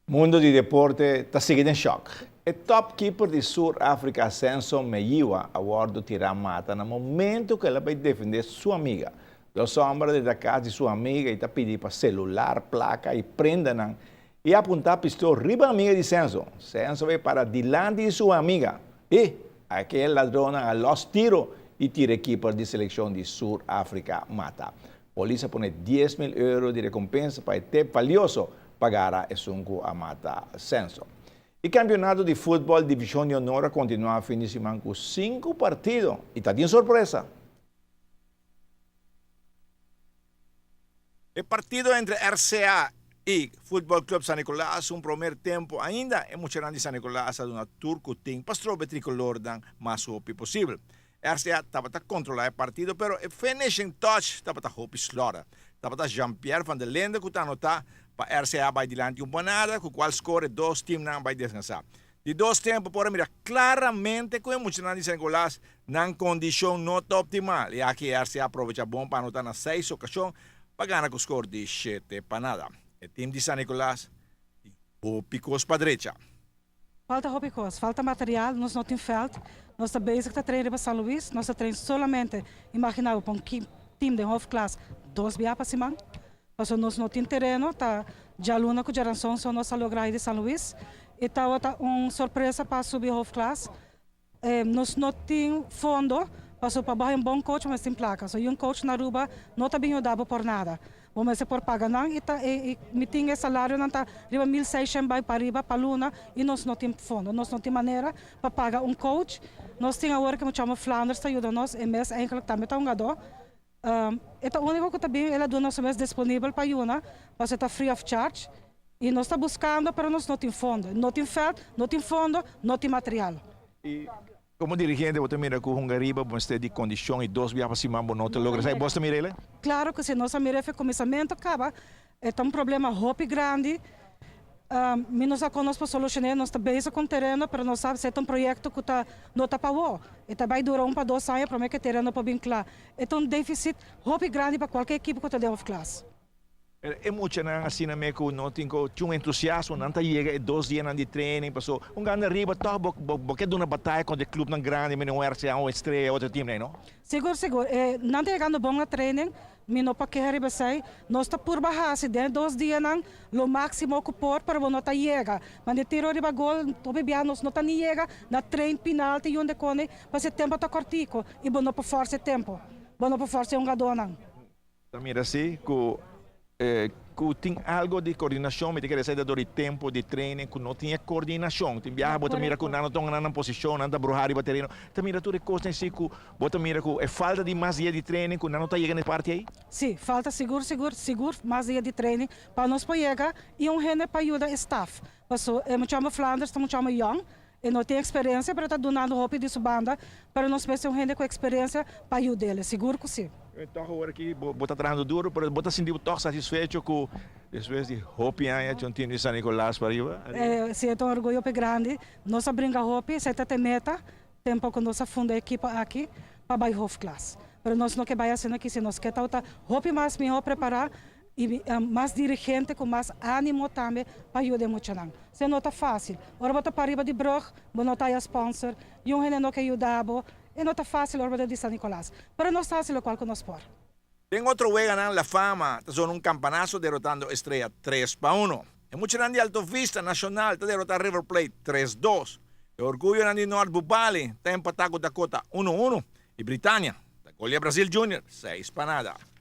Mundo di deporte ta sigui den shock. E top keeper di Sur Africa Senzo Meyiwa a wordo tira mata na momento cu el a bay defende su amiga. Dos homber a drenta cas di su amiga y ta pidi pa celular, placa y prendanan y a apunta pistol riba amiga di Senzo. Senzo bay para dilanti di su amiga y aquel ladronnan a los tiro y tira e keeper di seleccion di Sur Africa mata. Polis a pone 10,000 euro di recompensa pa e tip valioso pa gara esun cu a mata Senso. E campeonato di futbol Division di Honor a continua fin di siman cu sinku partido y ta tin sorpresa. E partido entre RCA y Futbol Club San Nicolas un promer tempo ainda e muchanan di San Nicolas a duna tur cu tin pa strobe tricolornan mas hopi posibel. RCA tabata kontrolá e partido pero e finishing touch tabata hopi slòrda. Tabata Jean-Pierre van der Linde ku ta anotá pa RCA bai dilanti un panada ku kual skor e dos timnan bai deskansá. Di dos tempu por a mira klaramente ku e muchanan di San Nicolas nan kondishon no ta optimal i aki RCA aprovecha bon pa anotá na seis okashon pa gana ku skor di shete pa nada. E tim di San Nicolas tin hopi kos pa drecha. Falta hopi kos, falta material, nos no tin veld, nos ta bezig ta train riba San Luis, nos ta train solamente, imagina bo pa un team den hoofdklas dos bia pa siman, pasobra nos no tin tereno, ta djaluna ku djaranson so nos a logra di San Luis, i tabata un sorpresa pa subi hoofdklas. Nos no tin fondo, pasobra pa bo haña un bon coach bo mester tin placa. So un coach na Aruba no ta bin yuda bo por nada. Bo mester por paga nan y ta y mi tin e salarionan ta riba 1600 bay pa riba pa luna y nos no tin fondo. Nos no tin manera pa paga un coach. Nos tin awor ke muchamo Flanders ta yuda nos, e mes eigenlijk tambe ta hungadó. E ta úniko ku ta bin, el a duna su mes disponibel pa yuna, pasobra e ta free of charge. I nos ta buskando, pero nos no tin fondo. No tin vèlt, no tin fondo, no tin material. I komo dirigente bo ta mira ku hunga riba bo mester di kondishon i dos biaha pa siman bo no ta logra esaki. Bos ta mira el? Klaro ku si. Nos a mira efe kuminsamentu kaba. E ta un problema hopi grandi. Mi no sa kon nos por solushoné. Nos ta bezig ku un tereno, pero nos sa si e ta un proyekto ku ta no ta pa awor. E ta bai dura un pa dos aña promé ku e tereno por bin kla. E ta un defisit hopi grandi pa kualke ekipo ku ta den hoofdklas. E muchanan asina me ku no tin ku tin un entusiasmo, nan ta yega e dos dianan di training paso un gana riba tòg bo bo ke duna bataya kontra e klupnan grandi manera un RCA, un Estrella, otro teamnan, no? Sigur, sigur. E nan ta yegando bon na training. Mi no por keha riba esei. Nos ta purba hasi den e dos dianan lo máksimo ku por, pero bo no ta yega. Manda tiro riba gol, hopi biaha nos no ta ni yega na train pinalti yunde kone, pasobra e tempo ta kòrtiku i bo no por fòrsa e tempo. Bo no por fòrsa e hungadónan. Ta mira si ku ku tin algo di koordinashon, mi ta kere esei ta dor di tempo di training ku no tin e koordinashon. Tin biaha bo ta mira ku nan no tonga nan nan posishon, nan ta bruha riba tereno. Ta mira tur e kosnan si ku bo ta mira ku e falta di mas dia di training ku nan no ta yega na e parti ei? Si, falta sigur sigur sigur mas dia di training pa nos por yega i un hende pa yuda e staf. Paso e muchama Flanders ta muchama yong, e no tin eksperensia pero ta dunando hopi di su banda, pero nos mester un hende ku eksperensia pa yud'el, sigur ku si. Tòg awor aki bo ta trahando duro pero bo ta sinti bo tòg satisfecho ku despues di hopi aña cu un team di San Nicolas pa riba? Si, e ta un orguyo hopi grandi. Nos a bringa hopi, esei ta te meta. Tempo cu nos a funda e ekipo aki pa bay hoofdklas. Pero nos no ke bay asina aki si nos ke tabata hopi mas miho prepara y mas dirigente cu mas animo tambe pa yuda e muchanan. Se no ta facil. Ora bo ta pariba di brug bo no ta haya sponsor y un hende no ke yuda bo. E no ta facil ora bo ta di San Nicolas. Pero nos ta haci locual cu nos por. Den otro weganan La Fama ta zona un campanazo derotando Estrella 3-1. E muchanan di Alto Vista Nacional ta derota River Plate 3-2. E orguyonan di Noord Bubali ta empata cu Dakota 1-1 y Britania ta golea Brasil Junior 6-0.